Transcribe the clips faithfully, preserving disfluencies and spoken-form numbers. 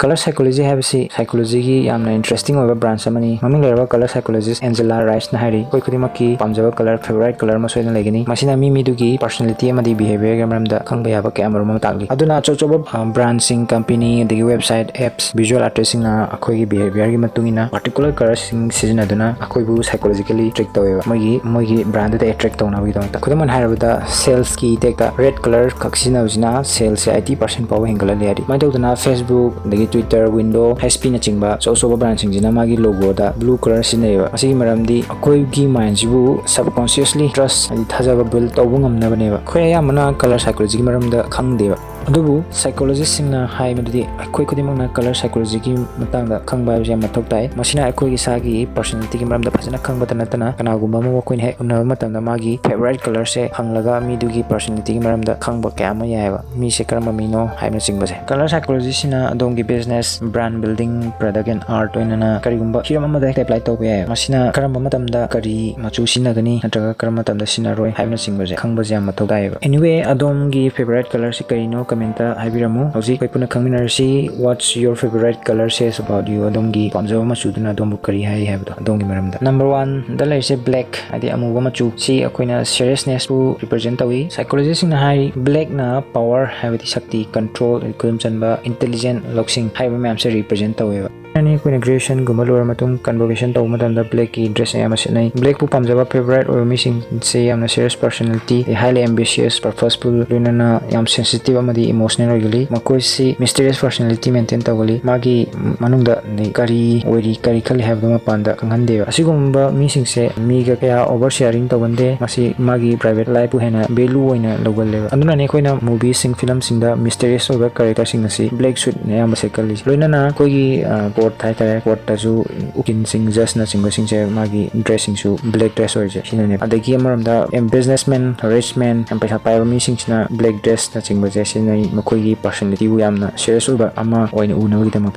Color psychology ꯍꯥꯏꯕꯁꯤ psychologyꯒꯤ ꯌꯥꯝꯅ interesting ꯑꯣꯏꯕ branch ꯑꯃꯅꯤ꯫ ꯃꯃꯤꯡ ꯂꯩꯔꯕ color psychologist Angela Riceꯅ ꯍꯥꯏꯔꯤ, "ꯑꯩꯈꯣꯏ ꯈꯨꯗꯤꯡꯃꯛꯀꯤ ꯄꯥꯝꯖꯕ color, favorite color ꯑꯃ ꯁꯣꯏꯗꯅ ꯂꯩꯒꯅꯤ꯫ ꯃꯁꯤꯅ ꯃꯤ ꯃꯤꯗꯨꯒꯤ personality ꯑꯃꯗꯤ behaviorꯒꯤ ꯃꯔꯝꯗ ꯈꯪꯕ ꯌꯥꯕ ꯀꯌꯥ ꯃꯔꯨꯝ ꯑꯃ ꯇꯥꯛꯂꯤ꯫ ꯑꯗꯨꯅ ꯑꯆꯧ ꯑꯆꯧꯕ, ꯑ, branchꯁꯤꯡ, company, ꯑꯗꯒꯤ website, apps, visual artistꯁꯤꯡꯅ ꯑꯩꯈꯣꯏꯒꯤ behaviorꯒꯤ ꯃꯇꯨꯡ ꯏꯟꯅ particular colorꯁꯤꯡ ꯁꯤꯖꯤꯟꯅꯗꯨꯅ ꯑꯩꯈꯣꯏꯕꯨ psychologically trick ꯇꯧꯋꯦꯕ, ꯃꯣꯏꯒꯤ, ꯃꯣꯏꯒꯤ brandꯗꯨꯗ attract ꯇꯧꯅꯕꯒꯤꯗꯃꯛꯇ꯫ ꯈꯨꯗꯝ ꯑꯣꯏꯅ ꯍꯥꯏꯔꯕꯗ, salesꯀꯤ ꯇꯦꯛꯇ red color ꯈꯛ ꯁꯤꯖꯤꯟꯅꯕꯁꯤꯅ salesꯁꯦ eighty percent ꯐꯥꯎꯕ ꯍꯦꯟꯒꯠꯍꯜꯂꯦ ꯍꯥꯏꯔꯤ꯫ ꯑꯗꯨꯃꯥꯏꯅ ꯇꯧꯗꯅ Facebook, ꯑꯗꯒꯤ Twitter, Windows, H Pꯅꯆꯤꯡꯕ ꯑꯆꯧ ꯑꯆꯧꯕ branchꯁꯤꯡꯁꯤꯅ ꯃꯥꯒꯤ logoꯗ blue color ꯁꯤꯖꯤꯟꯅꯩꯌꯦꯕ꯫ ꯑꯁꯤꯒꯤ ꯃꯔꯝꯗꯤ ꯑꯩꯈꯣꯏꯒꯤ mindꯁꯤꯕꯨ subconsciously trust ꯍꯥꯏꯗꯤ ꯊꯥꯖꯕ build ꯇꯧꯕ ꯉꯝꯅꯕꯅꯦꯕ꯫ ꯑꯩꯈꯣꯏ ꯑꯌꯥꯝꯕꯅ color psychologyꯒꯤ ꯃꯔꯝꯗ ꯈꯪꯗꯦꯕ꯫ ꯑꯗꯨꯕꯨ psychologistꯁꯤꯡꯅ ꯍꯥꯏ ꯃꯗꯨꯗꯤ ꯑꯩꯈꯣꯏ ꯈꯨꯗꯤꯡꯃꯛꯅ color psychologyꯒꯤ ꯃꯇꯥꯡꯗ ꯈꯪꯕ ꯍꯥꯏꯕꯁꯤ ꯌꯥꯝ ꯃꯊꯧ ꯇꯥꯏ꯫ ꯃꯁꯤꯅ ꯑꯩꯈꯣꯏꯒꯤ ꯏꯁꯥꯒꯤ personalityꯒꯤ ꯃꯔꯝꯗ ꯐꯖꯅ ꯈꯪꯕꯇ ꯅꯠꯇꯅ ꯀꯅꯥꯒꯨꯝꯕ ꯑꯃꯕꯨ ꯑꯩꯈꯣꯏꯅ ꯍꯦꯛ ꯎꯅꯕ ꯃꯇꯝꯗ ꯃꯥꯒꯤ favorite colorꯁꯦ ꯍꯪꯂꯒ ꯃꯤꯗꯨꯒꯤ personalityꯒꯤ ꯃꯔꯝꯗ ꯈꯪꯕ ꯀꯌꯥ ꯑꯃ ꯌꯥꯏꯑꯕ꯫ ꯃꯤꯁꯦ ꯀꯔꯝꯕ ꯃꯤꯅꯣ ꯍꯥꯏꯕꯅꯆꯤꯡꯕꯁꯦ꯫ Color psychologyꯁꯤꯅ ꯑꯗꯣꯝꯒꯤ business, brand building, product and art ꯂꯣꯏꯅꯅ ꯀꯔꯤꯒꯨꯝꯕ ꯍꯤꯔꯝ ꯑꯃꯗ ꯍꯦꯛꯇ apply ꯇꯧꯕ ꯌꯥꯏ꯫ ꯃꯁꯤꯅ ꯀꯔꯝꯕ ꯃꯇꯝꯗ ꯀꯔꯤ ꯃꯆꯨ ꯁꯤꯖꯤꯟꯅꯒꯅꯤ ꯅꯠꯇ꯭ꯔꯒ ꯀꯔꯝꯕ ꯃꯇꯝꯗ ꯁꯤꯖꯤꯟꯅꯔꯣꯏ ꯍꯥꯏꯕꯅꯆꯤꯡꯕꯁꯦ ꯈꯪꯕꯁꯦ ꯌꯥꯝ ꯃꯊꯧ ꯇꯥꯏꯌꯦꯕ꯫ Anyway, ꯑꯗꯣꯝꯒꯤ favorite colorꯁꯤ ꯀꯔꯤꯅꯣ commentꯇ ꯍꯥꯏꯕꯤꯔꯝꯃꯨ꯫ ꯍꯧꯖꯤꯛ ꯑꯩꯈꯣꯏ ꯄꯨꯟꯅ ꯈꯪꯃꯤꯟꯅꯔꯁꯤ, what your favorite color says about you? ꯑꯗꯣꯝꯒꯤ ꯄꯥꯝꯖꯕ ꯃꯆꯨꯗꯨꯅ ꯑꯗꯣꯝꯕꯨ ꯀꯔꯤ ꯍꯥꯏ ꯍꯥꯏꯕꯗꯣ ꯑꯗꯣꯝꯒꯤ ꯃꯔꯝꯗ꯫ Number oneꯗ ꯂꯩꯔꯤꯁꯦ black, ꯍꯥꯏꯗꯤ ꯑꯃꯨꯕ ꯃꯆꯨ꯫ ꯁꯤ ꯑꯩꯈꯣꯏꯅ seriousnessꯄꯨ represent ꯇꯧꯏ꯫ Psychologistꯁꯤꯡꯅ ꯍꯥꯏ, blackꯅ power, ꯍꯥꯏꯕꯗꯤ ꯁꯛꯇꯤ, control, ꯈꯨꯗꯨꯝ ꯆꯟꯕ, intelligent, ꯂꯧꯁꯤꯡ ꯍꯥꯏꯕ ꯃꯌꯥꯝꯁꯦ represent ꯇꯧꯋꯦꯕ꯫ ꯑꯅꯤ, ꯑꯩꯈꯣꯏꯅ graduationꯒꯨꯝꯕ ꯂꯣꯏꯔ ꯃꯇꯨꯡ convocation ꯇꯧꯕ ꯃꯇꯝꯗ blackꯀꯤ dress ꯑꯌꯥꯝꯕ ꯁꯦꯠꯅꯩ꯫ Blackꯄꯨ ꯄꯥꯝꯖꯕ favorite ꯑꯣꯏꯕ ꯃꯤꯁꯤꯡꯁꯦ ꯌꯥꯝꯅ serious personality, highly ambitious, purposeful, ꯂꯣꯏꯅꯅ ꯌꯥꯝ sensitive ꯑꯃꯗꯤ emotional ꯑꯣꯏꯒꯜꯂꯤ꯫ ꯃꯈꯣꯏꯁꯤ mysterious personality maintain ꯇꯧꯒꯜꯂꯤ꯫ ꯃꯥꯒꯤ ꯃꯅꯨꯡꯗ ꯀꯔꯤ ꯑꯣꯏꯔꯤ, ꯀꯔꯤ ꯈꯜꯂꯤ ꯍꯥꯏꯕꯗꯨ ꯃꯄꯥꯟꯗ ꯈꯪꯍꯟꯗꯦꯕ꯫ ꯑꯁꯤꯒꯨꯝꯕ ꯃꯤꯁꯤꯡꯁꯦ ꯃꯤꯒ ꯀꯌꯥ over sharing ꯇꯧꯒꯟꯗꯦ꯫ ꯃꯁꯤ ꯃꯥꯒꯤ private lifeꯄꯨ ꯍꯦꯟꯅ value ꯑꯣꯏꯅ ꯂꯧꯒꯜꯂꯦꯕ꯫ ꯑꯗꯨꯅꯅꯦ ꯑꯩꯈꯣꯏꯅ moviesꯁꯤꯡ, filmꯁꯤꯡꯗ mysterious ꯑꯣꯏꯕ characterꯁꯤꯡ ꯑꯁꯤ black suitꯅ ꯑꯌꯥꯝꯕ ꯁꯦꯠꯀꯜꯂꯤꯁꯦ꯫ ꯂꯣꯏꯅꯅ ꯑꯩꯈꯣꯏꯒꯤ, ꯑ, court ꯍꯥꯏꯇꯥꯔꯦ, courtꯇꯁꯨ ꯎꯀꯤꯜꯁꯤꯡ, judgeꯅꯆꯤꯡꯕꯁꯤꯡꯁꯦ ꯃꯥꯒꯤ dressꯁꯤꯡꯁꯨ black dress ꯑꯣꯏꯔꯤꯁꯦ ꯁꯤꯅꯅꯦ꯫ ꯑꯗꯒꯤ ꯑꯃꯔꯣꯝꯗ, ꯑꯦꯝ, businessman, rich man, ꯌꯥꯝ ꯄꯩꯁꯥ ꯄꯥꯏꯕ ꯃꯤꯁꯤꯡꯁꯤꯅ black dressꯅꯆꯤꯡꯕꯁꯦ ꯁꯤꯖꯤꯟꯅꯩ, ꯃꯈꯣꯏꯒꯤ personalityꯕꯨ ꯌꯥꯝꯅ serious ꯑꯣꯏꯕ ꯑꯃ ꯑꯣꯏꯅ ꯎꯅꯕꯒꯤꯗꯃꯛ꯫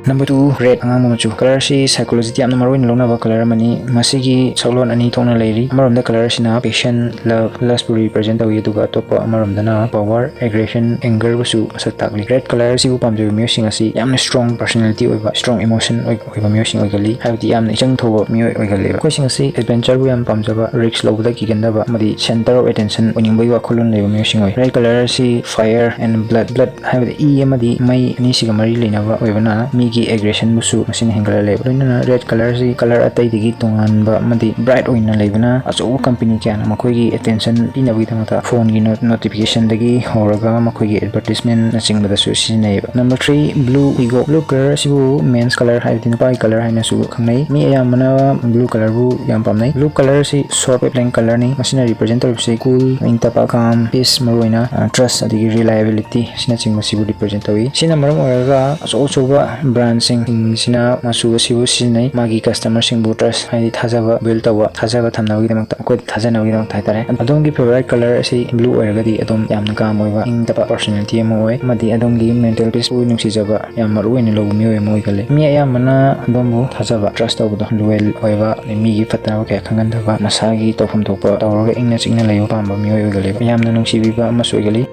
Number two, red, ꯑꯉꯥꯡꯕ ꯃꯆꯨ꯫ Colour ꯑꯁꯤ psychology ꯗ ꯌꯥꯝꯅ ꯃꯔꯨ ꯑꯣꯏꯅ ꯂꯧꯅꯕ colour ꯑꯃꯅꯤ꯫ ꯃꯁꯤꯒꯤ ꯁꯛꯂꯣꯟ ꯑꯅꯤ ꯊꯣꯛꯅ ꯂꯩꯔꯤ꯫ ꯑꯃꯔꯣꯝꯗ colour ꯑꯁꯤꯅ passion, love, lust ꯄꯨ represent ꯇꯧꯏ, ꯑꯗꯨꯒ ꯑꯇꯣꯞꯄ ꯑꯃꯔꯣꯝꯗꯅ power, aggression, anger ꯕꯨꯁꯨ ꯃꯁꯛ ꯇꯥꯛꯂꯤ꯫ Red colour ꯑꯁꯤꯕꯨ ꯄꯥꯝꯖꯕ ꯃꯤꯑꯣꯏꯁꯤꯡ ꯑꯁꯤ ꯌꯥꯝꯅ strong personality ꯑꯣꯏꯕ, strong emotion ꯑꯣꯏ-, ꯑꯣꯏꯕ ꯃꯤꯑꯣꯏꯁꯤꯡ ꯑꯣꯏꯒꯜꯂꯤ, ꯍꯥꯏꯕꯗꯤ ꯌꯥꯝꯅ ꯏꯆꯪ ꯊꯧꯕ ꯃꯤꯑꯣꯏ ꯑꯣꯏꯒꯜꯂꯦꯕ꯫ ꯃꯈꯣꯏꯁꯤꯡ ꯑꯁꯤ adventure ꯕꯨ ꯌꯥꯝ ꯄꯥꯝꯖꯕ, risk ꯂꯧꯕꯗ ꯀꯤꯒꯟꯗꯕ ꯑꯃꯗꯤ center of attention ꯑꯣꯏꯅꯤꯡꯕꯒꯤ ꯋꯥꯈꯜꯂꯣꯟ ꯂꯩꯕ ꯃꯤꯑꯣꯏꯁꯤꯡ ꯑꯣꯏ꯫ Red colour ꯑꯁꯤ fire and blood, blood ꯍꯥꯏꯕꯗꯤ ꯏ ꯑꯃꯗꯤ ꯃꯩ ꯑꯅꯤꯁꯤꯒ ꯃꯔꯤ ꯂꯩꯅꯕ ꯑꯣꯏꯕꯅ ꯃꯤꯒꯤ aggression ꯕꯨꯁꯨ ꯃꯁꯤꯅ ꯍꯦꯟꯒꯠꯍꯜꯂꯦꯕ꯫ ꯂꯣꯏꯅꯅ red colour ꯑꯁꯤ colour ꯑꯇꯩꯗꯒꯤ ꯇꯣꯉꯥꯟꯕ ꯑꯃꯗꯤ bright ꯑꯣꯏꯅ ꯂꯩꯕꯅ ꯑꯆꯧꯕ company ꯀꯌꯥꯅ ꯃꯈꯣꯏꯒꯤ attention ꯄꯤꯅꯕꯒꯤꯗꯃꯛꯇ phone ꯒꯤ no-, notification ꯗꯒꯤ ꯍꯧꯔꯒ ꯃꯈꯣꯏꯒꯤ advertisement ꯅꯆꯤꯡꯕꯗꯁꯨ ꯁꯤꯖꯤꯟꯅꯩꯕ꯫ Number three, blue ego꯫ Blue colour ꯑꯁꯤꯕꯨ men's colour ꯍꯥꯏꯕꯗꯤ ꯅꯨꯄꯥꯒꯤ colour ꯍꯥꯏꯅꯁꯨ ꯈꯪꯅꯩ꯫ ꯃꯤ ꯑꯌꯥꯝꯕꯅ blue colour ꯕꯨ ꯌꯥꯝ ꯄꯥꯝꯅꯩ꯫ Blue colour ꯑꯁꯤ soft wavelength colour ꯅꯤ꯫ ꯃꯁꯤꯅ represent ꯇꯧꯔꯤꯕꯁꯤ cool, ꯏꯪ ꯇꯞꯄ, calm, peace, ꯃꯔꯨꯑꯣꯏꯅ, ꯑ, trust ꯑꯗꯒꯤ reliability ꯑꯁꯤꯅꯆꯤꯡꯕꯁꯤꯕꯨ represent ꯇꯧꯏ꯫ ꯁꯤꯅ ꯃꯔꯝ ꯑꯣꯏꯔꯒ ꯑꯆꯧ ꯑꯆꯧꯕ brand ꯁꯤꯡ, ꯁꯤꯡꯁꯤꯅ ꯃꯆꯨ ꯑꯁꯤꯕꯨ ꯁꯤꯖꯤꯟꯅꯩ, ꯃꯥꯒꯤ customer ꯁꯤꯡꯕꯨ trust ꯍꯥꯏꯗꯤ ꯊꯥꯖꯕ build ꯇꯧꯕ, ꯊꯥꯖꯕ ꯊꯝꯅꯕꯒꯤꯗꯃꯛꯇ, ꯃꯈꯣꯏꯗ ꯊꯥꯖꯅꯕꯒꯤꯗꯃꯛꯇ ꯍꯥꯏꯇꯥꯔꯦ꯫ ꯑꯗꯣꯝꯒꯤ favourite colour ꯑꯁꯤ blue ꯑꯣꯏꯔꯒꯗꯤ ꯑꯗꯣꯝ ꯌꯥꯝꯅ calm ꯑꯣꯏꯕ, ꯏꯪ ꯇꯞꯄ personality ꯑꯃ ꯑꯣꯏ, ꯑꯃꯗꯤ ꯑꯗꯣꯝꯒꯤ mental peace ꯄꯨ ꯅꯨꯡꯁꯤꯖꯕ ꯌꯥꯝ ꯃꯔꯨ ꯑꯣꯏꯅ ꯂꯧꯕ ꯃꯤꯑꯣꯏ ꯑꯃ ꯑꯣꯏꯒꯜꯂꯤ꯫ ꯃꯤ ꯑꯌꯥꯝꯕꯅ ꯑꯗꯣꯝꯕꯨ ꯊꯥꯖꯕ, trust ꯇꯧꯕꯗꯣ, loyal ꯑꯣꯏꯕ, ꯃꯤꯒꯤ ꯐꯠꯇꯅꯕ ꯀꯌꯥ ꯈꯪꯍꯟꯗꯕ, ꯃꯁꯥꯒꯤ ꯇꯧꯐꯝ ꯊꯣꯛꯄ ꯇꯧꯔꯒ ꯏꯪꯅ ꯆꯤꯛꯅ ꯂꯩꯕ ꯄꯥꯝꯕ ꯃꯤꯑꯣꯏ ꯑꯣꯏꯒꯜꯂꯦꯕ꯫ ꯌꯥꯝꯅ ꯅꯨꯡꯁꯤꯕꯤꯕ ꯑꯃꯁꯨ ꯑꯣꯏꯒꯜꯂꯤ꯫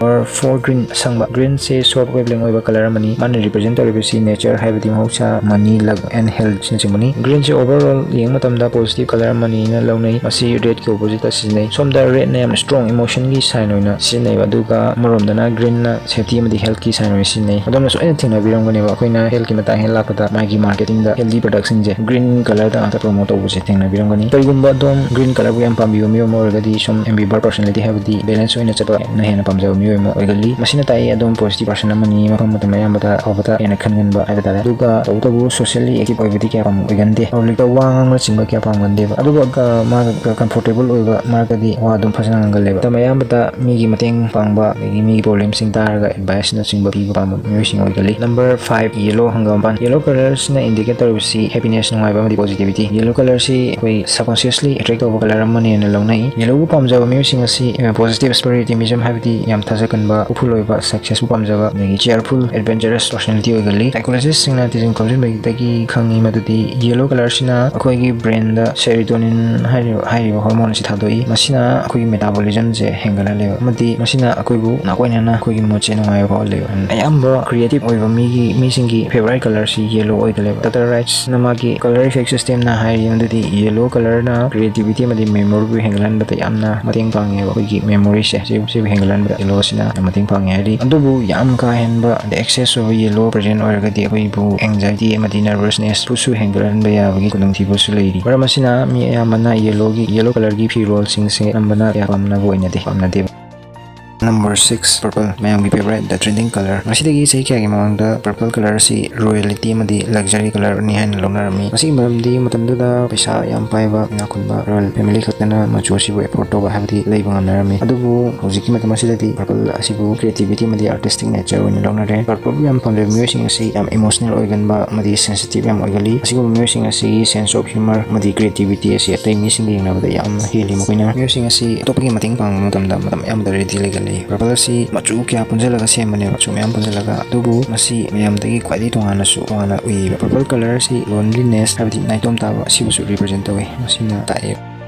Number four, green, ꯑꯁꯪꯕ꯫ Green ꯁꯦ soft wavelength ꯑꯣꯏꯕ colour ꯑꯃꯅꯤ꯫ ꯃꯥꯅ represent ꯇꯧꯔꯤꯕꯁꯤ nature ꯍꯥꯏꯕꯗꯤ ꯃꯍꯧꯁꯥ, money, luck and health ꯁꯤꯅꯆꯤꯡꯕꯅꯤ꯫ Green say overall ꯌꯦꯡꯕ ꯃꯇꯝꯗ positive colour ꯑꯃꯅꯤꯅ ꯂꯧꯅꯩ꯫ ꯃꯁꯤ red ꯀꯤ opposite ꯇ ꯁꯤꯖꯤꯟꯅꯩ꯫ ꯁꯣꯝꯗ red ꯅ ꯌꯥꯝꯅ strong emotion ꯒꯤ sign ꯑꯣꯏꯅ ꯁꯤꯖꯤꯟꯅꯩꯕ, ꯑꯗꯨꯒ ꯑꯃꯔꯣꯝꯗꯅ green ꯅ safety ꯑꯃꯗꯤ health ꯀꯤ sign ꯑꯣꯏꯅ ꯁꯤꯖꯤꯟꯅꯩ꯫ ꯑꯗꯣꯝꯅ ꯁꯣꯏꯗꯅ ꯊꯦꯡꯅꯕꯤꯔꯝꯒꯅꯦꯕ, ꯑꯩꯈꯣꯏꯅ health ꯀꯤ ꯃꯇꯥꯡ ꯍꯦꯛ ꯂꯥꯛꯄꯗ ꯃꯥꯒꯤ marketing ꯗ healthy product ꯁꯤꯡꯁꯦ green colour ꯗ ꯉꯥꯛꯇ promote ꯇꯧꯕꯁꯦ ꯊꯦꯡꯅꯕꯤꯔꯝꯒꯅꯤ꯫ ꯀꯔꯤꯒꯨꯝꯕ ꯑꯗꯣꯝ green colour ꯕꯨ ꯌꯥꯝ ꯄꯥꯝꯕꯤꯕ ꯃꯤꯑꯣꯏ ꯑꯃ ꯑꯣꯏꯔꯒꯗꯤ ꯁꯨꯝ ambivert personality ꯍꯥꯏꯕꯗꯤ balance ꯑꯣꯏꯅ ꯆꯠꯄ ꯅ ꯍꯦꯟꯅ ꯄꯥꯝꯖꯕ ꯃꯤꯑꯣꯏ ꯑꯃ ꯑꯣꯏꯒꯜꯂꯤ꯫ ꯃꯁꯤꯅ ꯇꯥꯛꯏ ꯑꯗꯣꯝ positive person ꯑꯃꯅꯤ, ꯃꯐꯝ ꯃꯇꯝ ꯑꯌꯥꯝꯕꯗ ꯑꯐꯕꯇ ꯍꯦꯟꯅ ꯈꯟꯒꯟꯕ ꯍꯥꯏꯕ ꯇꯥꯔꯦ꯫ ꯑꯗꯨꯒ ꯇꯧꯕꯇꯕꯨ socially active ꯑꯣꯏꯕꯗꯤ ꯀꯌꯥ ꯄꯥꯝ-, ꯑꯣꯏꯒꯟꯗꯦ꯫ Public ꯇ ꯋꯥ ꯉꯥꯡꯕꯅꯆꯤꯡꯕ ꯀꯌꯥ ꯄꯥꯝꯒꯟꯗꯦꯕ꯫ ꯑꯗꯨꯕꯨ, ꯑ, ꯃꯥꯒ comfortable ꯑꯣꯏꯕ ꯃꯔꯛꯇꯗꯤ ꯋꯥ ꯑꯗꯨꯝ ꯐꯖꯅ ꯉꯥꯡꯒꯜꯂꯦꯕ꯫ ꯃꯇꯝ ꯑꯌꯥꯝꯕꯗ ꯃꯤꯒꯤ ꯃꯇꯦꯡ ꯄꯥꯡꯕ, ꯑꯗꯒꯤ ꯃꯤꯒꯤ problem ꯁꯤꯡ ꯇꯥꯔꯒ advice ꯅꯆꯤꯡꯕ ꯄꯤꯕ ꯄꯥꯝꯕ ꯃꯤꯑꯣꯏꯁꯤꯡ ꯑꯣꯏꯒꯜꯂꯤ꯫ Number five, yellow, ꯍꯪꯒꯥꯝꯄꯥꯟ꯫ Yellow colour ꯁꯤꯅ indicate ꯇꯧꯔꯤꯕꯁꯤ happiness, ꯅꯨꯡꯉꯥꯏꯕ ꯑꯃꯗꯤ positivity꯫ Yellow colour ꯁꯤ ꯑꯩꯈꯣꯏ subconsciously attract ꯇꯧꯕ colour ꯑꯃꯅꯦꯅ ꯂꯧꯅꯩ꯫ Yellow ꯕꯨ ꯄꯥꯝꯖꯕ ꯃꯤꯑꯣꯏꯁꯤꯡ ꯑꯁꯤ, ꯑ, positive spirit, optimism ꯍꯥꯏꯕꯗꯤ ꯌꯥꯝ ꯊꯥꯖ ꯀꯟꯕ, ꯍꯣꯞꯐꯨꯜ ꯑꯣꯏꯕ, ꯁꯛꯁꯦꯁꯄꯨ ꯄꯥꯝꯖꯕ, ꯑꯗꯒꯤ ꯆꯤꯌꯔꯐꯨꯜ, ꯑꯦꯗꯚꯦꯟꯆꯔꯁ ꯄꯔꯁꯣꯅꯦꯂꯤꯇꯤ ꯑꯣꯏꯒꯜꯂꯤ꯫ ꯁꯥꯏꯀꯣꯂꯣꯖꯤꯁꯁꯤꯡꯅ ꯊꯤꯖꯤꯟ ꯈꯣꯝꯖꯤꯟꯕꯗꯒꯤ ꯈꯪꯉꯤ ꯃꯗꯨꯗꯤ ꯌꯦꯂꯣ ꯀꯂꯔꯁꯤꯅ ꯑꯩꯈꯣꯏꯒꯤ ꯕ꯭ꯔꯦꯟꯗ ꯁꯦꯔꯤꯇꯣꯅꯤꯟ ꯍꯥꯏꯔꯤꯕ ꯍꯥꯏꯔꯤꯕ ꯍꯣꯔꯃꯣꯟ ꯑꯁꯤ ꯊꯥꯗꯣꯛꯏ꯫ ꯃꯁꯤꯅ ꯑꯩꯈꯣꯏꯒꯤ ꯃꯦꯇꯥꯕꯣꯂꯤꯖꯝꯁꯦ ꯍꯦꯟꯒꯠꯍꯜꯂꯦꯕ, ꯑꯃꯗꯤ ꯃꯁꯤꯅ ꯑꯩꯈꯣꯏꯕꯨ ꯅꯥꯀꯣꯏꯅꯅ ꯑꯩꯈꯣꯏꯒꯤ ꯃꯨꯠꯁꯦ ꯅꯨꯡꯉꯥꯏꯕ ꯐꯥꯎꯍꯜꯂꯦꯕ꯫ ꯑꯌꯥꯝꯕ ꯀ꯭ꯔꯤꯌꯦꯇꯤꯞ ꯑꯣꯏꯕ ꯃꯤꯒꯤ ꯃꯤꯁꯤꯡꯒꯤ ꯐꯦꯚꯣꯔꯥꯏꯠ ꯀꯂꯔꯁꯤ ꯌꯦꯂꯣ ꯑꯣꯏꯒꯜꯂꯦꯕ꯫ ꯗꯥꯛꯇꯔ ꯔꯥꯏꯠꯁꯅ ꯃꯥꯒꯤ ꯀꯂꯔ ꯏꯐꯦꯛ ꯁꯤꯁꯇꯦꯝꯅ ꯍꯥꯏꯔꯤ ꯃꯗꯨꯗꯤ ꯌꯦꯂꯣ ꯀꯂꯔꯅ ꯀ꯭ꯔꯤꯌꯦꯇꯤꯕꯤꯇꯤ ꯑꯃꯗꯤ ꯃꯦꯃꯣꯔꯤꯕꯨ ꯍꯦꯟꯒꯠꯍꯟꯕꯗ ꯌꯥꯝꯅ ꯃꯇꯦꯡ ꯄꯥꯡꯉꯦꯕ꯫ ꯑꯩꯈꯣꯏꯒꯤ ꯃꯦꯃꯣꯔꯤꯁꯦ ꯁꯤ- ꯁꯤꯕꯨ ꯍꯦꯟꯒꯠꯍꯟꯕꯗ ꯌꯦꯂꯣꯁꯤꯅ ꯌꯥꯝ ꯃꯇꯦꯡ ꯄꯥꯡꯉꯦ ꯍꯥꯏꯔꯤ꯫ ꯑꯗꯨꯕꯨ ꯌꯥꯝ ꯀꯥ ꯍꯦꯟꯕ ꯑꯗꯩ ꯑꯦꯛꯁꯦꯁ ꯑꯣꯏꯕ ꯌꯦꯂꯣ ꯄ꯭ꯔꯦꯖꯦꯟ ꯑꯣꯏꯔꯒꯗꯤ ꯑꯩꯈꯣꯏꯕꯨ ꯑꯦꯡꯖꯥꯏꯇꯤ ꯑꯃꯗꯤ ꯅꯔꯚꯁꯅꯦꯁ ꯐꯨꯠꯁꯨ ꯍꯦꯟꯒꯠꯍꯟꯕ ꯌꯥꯕꯒꯤ ꯈꯨꯗꯣꯡꯊꯤꯕꯁꯨ ꯂꯩꯔꯤ꯫ ꯃꯔꯝ ꯑꯁꯤꯅ ꯃꯤ ꯑꯌꯥꯝꯕꯅ ꯌꯦꯂꯣꯒꯤ ꯌꯦꯂꯣ ꯀꯂꯔꯒꯤ ꯐꯤꯔꯣꯜꯁꯤꯡꯁꯦ ꯑꯅꯝꯕꯅ ꯀꯌꯥ ꯄꯥꯝꯅꯕ ꯑꯣꯏꯅꯗꯦ ꯄꯥꯝꯅꯗꯦꯕ꯫ ꯅꯝꯕꯔ ꯁꯤꯛꯁ, ꯄꯔꯄꯜ, ꯃꯌꯥꯝꯒꯤ ꯐꯦꯚꯣꯔꯥꯏꯠ, ꯗ ꯇ꯭ꯔꯦꯟꯗꯤꯡ ꯀꯂꯔ꯫ ꯉꯁꯤꯗꯒꯤ ꯆꯍꯤ ꯀꯌꯥꯒꯤ ꯃꯃꯥꯡꯗ ꯄꯔꯄꯜ ꯀꯂꯔ ꯑꯁꯤ ꯔꯣꯌꯦꯂꯤꯇꯤ ꯑꯃꯗꯤ ꯂꯛꯖꯔꯤ ꯀꯂꯔꯅꯤ ꯍꯥꯏꯅ ꯂꯧꯅꯔꯝꯃꯤ꯫ ꯃꯁꯤꯒꯤ ꯃꯔꯝꯗꯤ ꯃꯇꯝꯗꯨꯗ ꯄꯩꯁꯥ ꯌꯥꯝ ꯄꯥꯏꯕ ꯏꯅꯥꯛ ꯈꯨꯟꯕ ꯔꯣꯌꯦꯜ ꯐꯦꯃꯤꯂꯤ ꯈꯛꯇꯅ ꯃꯆꯨ ꯑꯁꯤꯕꯨ ꯑꯦꯐꯣꯔꯗ ꯇꯧꯕ ꯍꯥꯏꯕꯗꯤ ꯂꯩꯕ ꯉꯝꯅꯔꯝꯃꯤ꯫ ꯑꯗꯨꯕꯨ ꯍꯧꯖꯤꯛꯀꯤ ꯃꯇꯝ ꯑꯁꯤꯗꯗꯤ ꯄꯔꯄꯜ ꯑꯁꯤꯕꯨ ꯀ꯭ꯔꯤꯌꯦꯇꯤꯕꯤꯇꯤ ꯑꯃꯗꯤ ꯑꯥꯔꯇꯤꯁꯇꯤꯛ ꯅꯦꯆꯔ ꯑꯣꯏꯅ ꯂꯧꯅꯔꯦ꯫ ꯄꯔꯄꯜꯕꯨ ꯌꯥꯝ ꯄꯥꯝꯖꯕ ꯃꯤꯑꯣꯏꯁꯤꯡ ꯑꯁꯤ ꯌꯥꯝ ꯏꯃꯣꯁꯅꯦꯜ ꯑꯣꯏꯒꯟꯕ ꯑꯃꯗꯤ ꯁꯦꯟꯁꯤꯇꯤꯚ ꯌꯥꯝ ꯑꯣꯏꯒꯜꯂꯤ꯫ ꯑꯁꯤꯒꯨꯝꯕ ꯃꯤꯑꯣꯏꯁꯤꯡ ꯑꯁꯤꯒꯤ ꯁꯦꯟꯁ ꯑꯣꯐ ꯍ꯭ꯌꯨꯃꯔ ꯑꯃꯗꯤ ꯀ꯭ꯔꯤꯌꯦꯇꯤꯕꯤꯇꯤ ꯑꯁꯤ ꯑꯇꯩ ꯃꯤꯁꯤꯡꯒ ꯌꯦꯡꯅꯕꯗ ꯌꯥꯝꯅ ꯍꯦꯜꯂꯤ꯫ ꯃꯈꯣꯏꯅ ꯃꯤꯑꯣꯏꯁꯤꯡ ꯑꯁꯤ ꯑꯇꯣꯞꯄꯒꯤ ꯃꯇꯦꯡ ꯄꯥꯡꯕ ꯃꯇꯝꯗ ꯃꯇꯝ ꯑꯌꯥꯝꯕꯗ ꯔꯦꯗꯤ ꯂꯩꯒꯜꯂꯤ꯫ ꯄꯔꯄꯜ ꯑꯁꯤ ꯃꯆꯨ ꯀꯌꯥ ꯄꯨꯟꯁꯤꯜꯂꯒ ꯁꯦꯝꯕꯅꯦꯕ, ꯃꯆꯨ ꯃꯌꯥꯝ ꯄꯨꯟꯁꯤꯜꯂꯒ, ꯑꯗꯨꯕꯨ ꯃꯁꯤ ꯃꯌꯥꯝꯗꯒꯤ ꯈ꯭ꯋꯥꯏꯗꯒꯤ ꯇꯣꯉꯥꯟꯅꯁꯨ ꯇꯣꯉꯥꯟꯅ ꯎꯏꯌꯦꯕ꯫ ꯄꯔꯄꯜ ꯀꯂꯔ ꯑꯁꯤ ꯂꯣꯟꯂꯤꯅꯦꯁ ꯍꯥꯏꯕꯗꯤ ꯅꯥꯏꯇꯣꯝ ꯇꯥꯕ ꯑꯁꯤꯕꯨꯁꯨ ꯔꯤꯄ꯭ꯔꯖꯦꯟ ꯇꯧꯋꯤ꯫ ꯃꯁꯤꯅ ꯇꯥꯛꯑꯦ꯫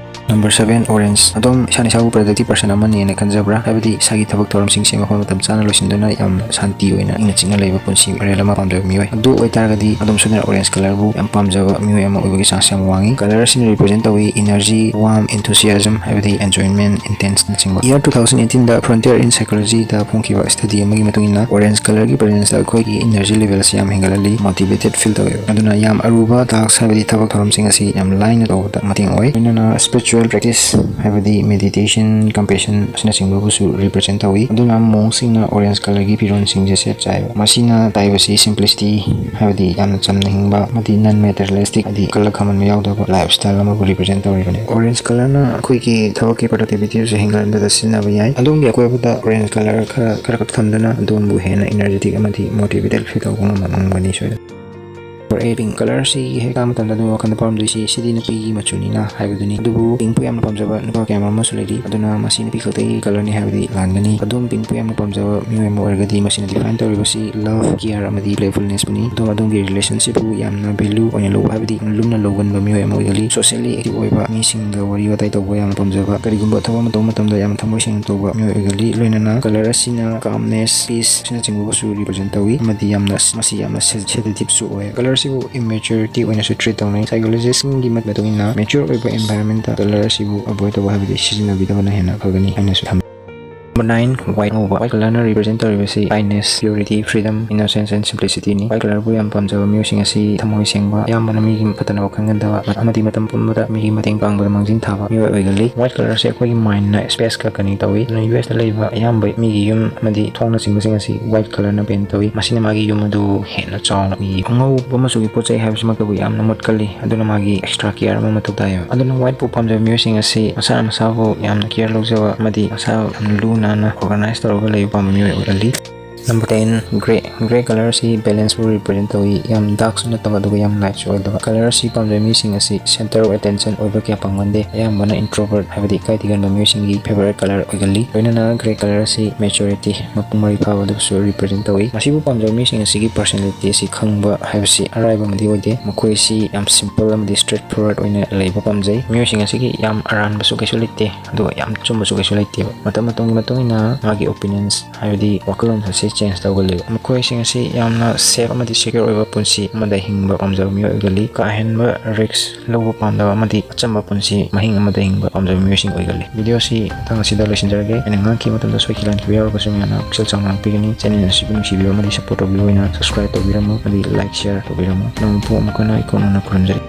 Number seven, orange. ꯑꯗꯣꯝ ꯏꯁꯥꯅ ꯏꯁꯥꯕꯨ ꯄ꯭ꯔꯗꯛꯇꯤꯚ ꯄꯔꯁꯟ ꯑꯃꯅꯦꯅ ꯈꯟꯖꯕ꯭ꯔꯥ? ꯍꯥꯏꯕꯗꯤ ꯏꯁꯥꯒꯤ ꯊꯕꯛ ꯊꯧꯔꯝꯁꯤꯡꯁꯦ ꯃꯐꯝ ꯃꯇꯝ ꯆꯥꯅ ꯂꯣꯏꯁꯤꯟꯗꯨꯅ ꯌꯥꯝ ꯁꯥꯟꯇꯤ ꯑꯣꯏꯅ ꯏꯪꯅ ꯆꯤꯛꯅ ꯂꯩꯕ ꯄꯨꯟꯁꯤ ꯃꯔꯦꯜ ꯑꯃ ꯄꯥꯝꯖꯕ ꯃꯤꯑꯣꯏ꯫ ꯑꯗꯨ ꯑꯣꯏꯇꯥꯔꯒꯗꯤ ꯑꯗꯣꯝ ꯁꯣꯏꯗꯅ ꯑꯣꯔꯦꯟꯖ ꯀꯂꯔꯕꯨ ꯌꯥꯝ ꯄꯥꯝꯖꯕ ꯃꯤꯑꯣꯏ ꯑꯃ ꯑꯣꯏꯕꯒꯤ ꯆꯥꯟꯁ ꯌꯥꯝ ꯋꯥꯡꯉꯤ꯫ ꯀꯂꯔ ꯑꯁꯤꯅ ꯔꯤꯄ꯭ꯔꯖꯦꯟ ꯇꯧꯏ ꯏꯅꯔꯖꯤ, ꯋꯥꯔꯝ, ꯏꯟꯊꯨꯁꯤꯌꯥꯖꯝ, ꯍꯥꯏꯕꯗꯤ ꯑꯦꯟꯖꯣꯏꯃꯦꯟ, ꯏꯟꯇꯦꯟꯁꯅꯆꯤꯡꯕ꯫ Year two thousand eighteen ꯗ Frontier in Psychology ꯗ ꯐꯣꯡꯈꯤꯕ ꯁ꯭ꯇꯗꯤ ꯑꯃꯒꯤ ꯃꯇꯨꯡ ꯏꯟꯅ, ꯑꯣꯔꯦꯟꯖ ꯀꯂꯔꯒꯤ ꯄ꯭ꯔꯖꯦꯟꯁꯇ ꯑꯩꯈꯣꯏꯒꯤ ꯏꯅꯔꯖꯤ ꯂꯦꯚꯦꯜ ꯑꯁꯤ ꯌꯥꯝ ꯍꯦꯟꯒꯠꯍꯜꯂꯤ, ꯃꯣꯇꯤꯚꯦꯇꯦꯗ ꯐꯤꯜ ꯇꯧꯋꯦꯕ꯫ ꯑꯗꯨꯅ ꯌꯥꯝ ꯑꯔꯨꯕ ꯇꯥꯁꯛ ꯍꯥꯏꯕꯗꯤ ꯊꯕꯛ ꯊꯧꯔꯝꯁꯤꯡ ꯑꯁꯤ ꯌꯥꯝ ꯂꯥꯏꯅ ꯇꯧꯕꯗ ꯃꯇꯦꯡ ꯑꯣꯏ꯫ ꯂꯣꯏꯅꯅ ꯁ꯭ꯄꯤꯔꯤꯆꯨꯋꯦꯜ ꯄ꯭ꯔꯦꯛꯇꯤꯁ ꯍꯥꯏꯕꯗꯤ ꯃꯦꯗꯤꯇꯦꯁꯟ, ꯀꯝꯄꯦꯁꯟ ꯑꯁꯤꯅꯆꯤꯡꯕꯕꯨꯁꯨ ꯔꯤꯄ꯭ꯔꯖꯦꯟ ꯇꯧꯏ꯫ ꯑꯗꯨꯅ ꯃꯣꯡꯁꯤꯡꯅ ꯑꯣꯔꯦꯟꯖ ꯀꯂꯔꯒꯤ ꯐꯤꯔꯣꯜꯁꯤꯡꯁꯦ ꯁꯦꯠ ꯆꯥꯏꯕ꯫ ꯃꯁꯤꯅ ꯇꯥꯛꯏꯕꯁꯤ ꯁꯤꯝꯄ꯭ꯂꯤꯁꯤꯇꯤ ꯍꯥꯏꯕꯗꯤ ꯌꯥꯝꯅ ꯆꯝꯅ ꯍꯤꯡꯕ ꯑꯃꯗꯤ ꯅꯟ ꯃꯦꯇꯔꯤꯌꯦꯂꯤꯁꯇꯤꯛ ꯍꯥꯏꯗꯤ ꯀꯜꯂꯛ ꯈꯝꯃꯟꯕ ꯌꯥꯎꯗꯕ ꯂꯥꯏꯐ ꯁ꯭ꯇꯥꯏꯜ ꯑꯃꯕꯨ ꯔꯤꯄ꯭ꯔꯖꯦꯟ ꯇꯧꯔꯤꯕꯅꯤ꯫ ꯑꯣꯔꯦꯟꯖ ꯀꯂꯔꯅ ꯑꯩꯈꯣꯏꯒꯤ ꯊꯕꯛꯀꯤ ꯄ꯭ꯔꯗꯛꯇꯤꯕꯤꯇꯤꯁꯨ ꯍꯦꯟꯒꯠꯍꯟꯕꯗ ꯁꯤꯖꯤꯟꯅꯕ ꯌꯥꯏ꯫ ꯑꯗꯣꯝꯒꯤ ꯑꯀꯣꯏꯕꯗ ꯑꯣꯔꯦꯟꯖ ꯀꯂꯔ ꯈꯔ ꯈꯔ ꯈꯛ ꯊꯝꯗꯨꯅ ꯑꯗꯣꯝꯕꯨ ꯍꯦꯟꯅ ꯏꯅꯔꯖꯦꯇꯤꯛ ꯑꯃꯗꯤ ꯃꯣꯇꯤꯚꯦꯇꯦꯗ ꯐꯤꯜ ꯇꯧꯕ ꯉꯝꯕ ꯉꯝꯒꯅꯤ ꯁꯣꯏꯗꯅ꯫ Number eight, pink. Color ꯑꯁꯤ ꯍꯦꯛ ꯇꯥꯕ ꯃꯇꯝꯗ ꯑꯗꯨꯝ ꯋꯥꯈꯜꯗ ꯐꯥꯎꯔꯝꯗꯣꯏꯁꯤ ꯁꯤꯗꯤ ꯅꯨꯄꯤꯒꯤ ꯃꯆꯨꯅꯤꯅ ꯍꯥꯏꯕꯗꯨꯅꯤ꯫ ꯑꯗꯨꯕꯨ pink ꯄꯨ ꯌꯥꯝꯅ ꯄꯥꯝꯖꯕ ꯅꯨꯄꯥ ꯀꯌꯥ ꯃꯔꯨꯝ ꯑꯃꯁꯨ ꯂꯩꯔꯤ, ꯑꯗꯨꯅ ꯃꯁꯤ ꯅꯨꯄꯤ ꯈꯛꯇꯒꯤ color ꯅꯤ ꯍꯥꯏꯕꯗꯤ ꯂꯥꯟꯒꯅꯤ꯫ ꯑꯗꯨꯝ pink ꯄꯨ ꯌꯥꯝꯅ ꯄꯥꯝꯖꯕ ꯃꯤꯑꯣꯏ ꯑꯃ ꯑꯣꯏꯔꯒꯗꯤ ꯃꯁꯤꯅ define ꯇꯧꯔꯤꯕꯁꯤ love, care ꯑꯃꯗꯤ playfulness ꯄꯨꯅꯤ꯫ ꯑꯗꯨꯝ ꯑꯗꯣꯝꯒꯤ relationship ꯄꯨ ꯌꯥꯝꯅ value ꯑꯣꯏꯅ ꯂꯧꯕ ꯍꯥꯏꯕꯗꯤ ꯂꯨꯝꯅ ꯂꯧꯒꯟꯕ ꯃꯤꯑꯣꯏ ꯑꯃ ꯑꯣꯏꯒꯜꯂꯤ꯫ Socially active ꯑꯣꯏꯕ, ꯃꯤꯁꯤꯡꯒ ꯋꯥꯔꯤ ꯋꯥꯇꯥꯏ ꯇꯧꯕ ꯌꯥꯝꯅ ꯄꯥꯝꯖꯕ, ꯀꯔꯤꯒꯨꯝꯕ ꯊꯕꯛ ꯑꯃ ꯇꯧꯕ ꯃꯇꯝꯗ ꯌꯥꯝꯅ ꯊꯃꯣꯏ ꯁꯦꯡꯅ ꯇꯧꯕ ꯃꯤꯑꯣꯏ ꯑꯣꯏꯒꯜꯂꯤ꯫ ꯂꯣꯏꯅꯅ color ꯑꯁꯤꯅ calmness, peace ꯑꯁꯤꯅꯆꯤꯡꯕꯕꯨꯁꯨ represent ꯇꯧꯏ ꯑꯃꯗꯤ ꯌꯥꯝꯅ, ꯃꯁꯤ ꯌꯥꯝꯅ se-, sedative ꯁꯨ ꯑꯣꯏ꯫ Color ꯑꯁꯤꯕꯨ immaturity ꯑꯣꯏꯅꯁꯨ treat ꯇꯧꯅꯩ꯫ Psychologist ꯁꯤꯡꯒꯤ ꯃꯇꯨꯡ ꯏꯟꯅ mature ꯑꯣꯏꯕ environment ꯇ color ꯑꯁꯤꯕꯨ avoid ꯇꯧꯕ ꯍꯥꯏꯕꯗꯤ ꯁꯤꯖꯤꯟꯅꯕꯤꯗꯕꯅ ꯍꯦꯟꯅ ꯐꯒꯅꯤ ꯍꯥꯏꯅꯁꯨ ꯊꯝꯃꯤ꯫ Number nine, white, ꯑꯉꯧꯕ꯫ White color ꯅ represent ꯇꯧꯔꯤꯕꯁꯤ kindness, purity, freedom, innocence and simplicity ꯅꯤ꯫ White color ꯕꯨ ꯌꯥꯝ ꯄꯥꯝꯖꯕ ꯃꯤꯑꯣꯏꯁꯤꯡ ꯑꯁꯤ ꯊꯃꯣꯏ ꯁꯦꯡꯕ, ꯑꯌꯥꯝꯕꯅ ꯃꯤꯒꯤ ꯐꯠꯇꯅꯕ ꯈꯟꯒꯟꯗꯕ ꯑꯃꯗꯤ ꯃꯇꯝ ꯄꯨꯝꯕꯗ ꯃꯤꯒꯤ ꯃꯇꯦꯡ ꯄꯥꯡꯕꯗ ꯃꯥꯡꯖꯤꯟ ꯊꯥꯕ ꯃꯤꯑꯣꯏ ꯑꯣꯏꯒꯜꯂꯤ꯫ White color ꯑꯁꯤ ꯑꯩꯈꯣꯏꯒꯤ mind ꯅ space ꯀꯛꯀꯅꯤ ꯇꯧꯏ꯫ ꯑꯗꯨꯅ U S ꯇ ꯂꯩꯕ ꯑꯌꯥꯝꯕ ꯃꯤꯒꯤ ꯌꯨꯝ ꯑꯃꯗꯤ ꯊꯣꯡꯅꯆꯤꯡꯕꯁꯤꯡ ꯑꯁꯤ white color ꯅ paint ꯇꯧꯏ꯫ ꯃꯁꯤꯅ ꯃꯥꯒꯤ ꯌꯨꯝ ꯑꯗꯨ ꯍꯦꯟꯅ ꯆꯥꯎꯅ ꯎꯏ꯫ ꯑꯉꯧꯕ ꯃꯆꯨꯒꯤ ꯄꯣꯠ ꯆꯩ ꯍꯥꯏꯕꯁꯤꯃꯛꯇꯕꯨ ꯌꯥꯝꯅ ꯃꯨꯠꯀꯜꯂꯤ, ꯑꯗꯨꯅ ꯃꯥꯒꯤ extra care ꯑꯃ ꯃꯊꯧ ꯇꯥꯏꯌꯦꯕ꯫ ꯑꯗꯨꯅ white ꯄꯨ ꯄꯥꯝꯖꯕ ꯃꯤꯑꯣꯏꯁꯤꯡ ꯑꯁꯤ ꯃꯁꯥꯅ ꯃꯁꯥꯕꯨ ꯌꯥꯝꯅ care ꯂꯧꯖꯕ ꯑꯃꯗꯤ ꯃꯁꯥ ꯌꯥꯝꯅ ꯂꯨ ꯅꯥꯟꯅ organize ꯇꯧꯔꯒ ꯂꯩꯕ ꯄꯥꯝꯕ ꯃꯤꯑꯣꯏ ꯑꯣꯏꯒꯜꯂꯤ꯫ Number ten, grey꯫ Grey color ꯑꯁꯤ balance ꯄꯨ represent ꯇꯧꯏ꯫ ꯌꯥꯝ dark ꯁꯨ ꯅꯠꯇꯕ ꯑꯗꯨꯒ ꯌꯥꯝ light ꯁꯨ ꯑꯣꯏꯗꯕ꯫ Color ꯑꯁꯤ ꯄꯥꯝꯖꯕ ꯃꯤꯁꯤꯡ ꯑꯁꯤ center of attention ꯑꯣꯏꯕ ꯀꯌꯥ ꯄꯥꯝꯒꯟꯗꯦ꯫ ꯑꯌꯥꯝꯕꯅ introvert ꯍꯥꯏꯕꯗꯤ ꯏꯀꯥꯏ ꯊꯤꯒꯟꯕ ꯃꯤꯑꯣꯏꯁꯤꯡꯒꯤ favorite color ꯑꯣꯏꯒꯜꯂꯤ꯫ ꯂꯣꯏꯅꯅ grey color ꯑꯁꯤ maturity, ꯃꯄꯨꯡ ꯃꯔꯩ ꯐꯥꯕ ꯑꯗꯨꯕꯨꯁꯨ represent ꯇꯧꯏ꯫ ꯃꯁꯤꯕꯨ ꯄꯥꯝꯖꯕ ꯃꯤꯁꯤꯡ ꯑꯁꯤꯒꯤ personality ꯑꯁꯤ ꯈꯪꯕ ꯍꯥꯏꯕꯁꯤ ꯑꯔꯥꯏꯕ ꯑꯃꯗꯤ ꯑꯣꯏꯗꯦ꯫ ꯃꯈꯣꯏ ꯑꯁꯤ ꯌꯥꯝ simple ꯑꯃꯗꯤ straight forward ꯑꯣꯏꯅ ꯂꯩꯕ ꯄꯥꯝꯖꯩ꯫ ꯃꯤꯑꯣꯏꯁꯤꯡ ꯑꯁꯤꯒꯤ ꯌꯥꯝ ꯑꯔꯥꯟꯕꯁꯨ ꯀꯩꯁꯨ ꯂꯩꯇꯦ, ꯑꯗꯨꯒ ꯌꯥꯝ ꯑꯆꯨꯝꯕꯁꯨ ꯀꯩꯁꯨ ꯂꯩꯇꯦꯕ꯫ ꯃꯇꯝ ꯃꯇꯝꯒꯤ ꯃꯇꯨꯡ ꯏꯟꯅ ꯃꯥꯒꯤ opinions ꯍꯥꯏꯕꯗꯤ ꯋꯥꯈꯜꯂꯣꯟ ꯑꯁꯤ change ꯇꯧꯒꯜꯂꯤ꯫ ꯃꯈꯣꯏꯁꯤꯡ ꯑꯁꯤ ꯌꯥꯝꯅ safe ꯑꯃꯗꯤ secure ꯑꯣꯏꯕ ꯄꯨꯟꯁꯤ ꯑꯃꯗ ꯍꯤꯡꯕ ꯄꯥꯝꯖꯕ ꯃꯤꯑꯣꯏ ꯑꯣꯏꯒꯜꯂꯤ꯫ ꯀꯥ ꯍꯦꯟꯕ risk ꯂꯧꯕ ꯄꯥꯝꯗꯕ ꯑꯃꯗꯤ ꯑꯆꯝꯕ ꯄꯨꯟꯁꯤ ꯃꯍꯤꯡ ꯑꯃꯗ ꯍꯤꯡꯕ ꯄꯥꯝꯖꯕ ꯃꯤꯑꯣꯏꯁꯤꯡ ꯑꯣꯏꯒꯜꯂꯤ꯫ Video ꯑꯁꯤ ꯃꯇꯥꯡ ꯑꯁꯤꯗ ꯂꯣꯏꯁꯤꯟꯖꯔꯒꯦ꯫ ꯑꯩꯅ ꯉꯥꯡꯈꯤꯕ ꯃꯇꯝꯗ ꯁꯣꯏꯈꯤ ꯂꯥꯟꯈꯤꯕ ꯌꯥꯎꯔꯒꯁꯨ ꯃꯌꯥꯝꯅ ꯄꯨꯛꯆꯦꯜ ꯆꯥꯎꯅ ꯉꯥꯛꯄꯤꯒꯅꯤ꯫ Channel ꯑꯁꯤꯕꯨ ꯅꯨꯡꯁꯤꯕꯤꯕ ꯑꯃꯗꯤ support ꯇꯧꯕꯤꯕ ꯑꯣꯏꯅ subscribe ꯇꯧꯕꯤꯔꯝꯃꯨ ꯑꯃꯗꯤ like, share ꯇꯧꯕꯤꯔꯝꯃꯨ꯫ ꯅꯣꯡꯃ ꯄꯣꯛ ꯑꯃꯨꯛ ꯍꯟꯅ ꯏꯀꯣꯟ ꯅꯧꯅ ꯈꯨꯔꯨꯝꯖꯔꯤ꯫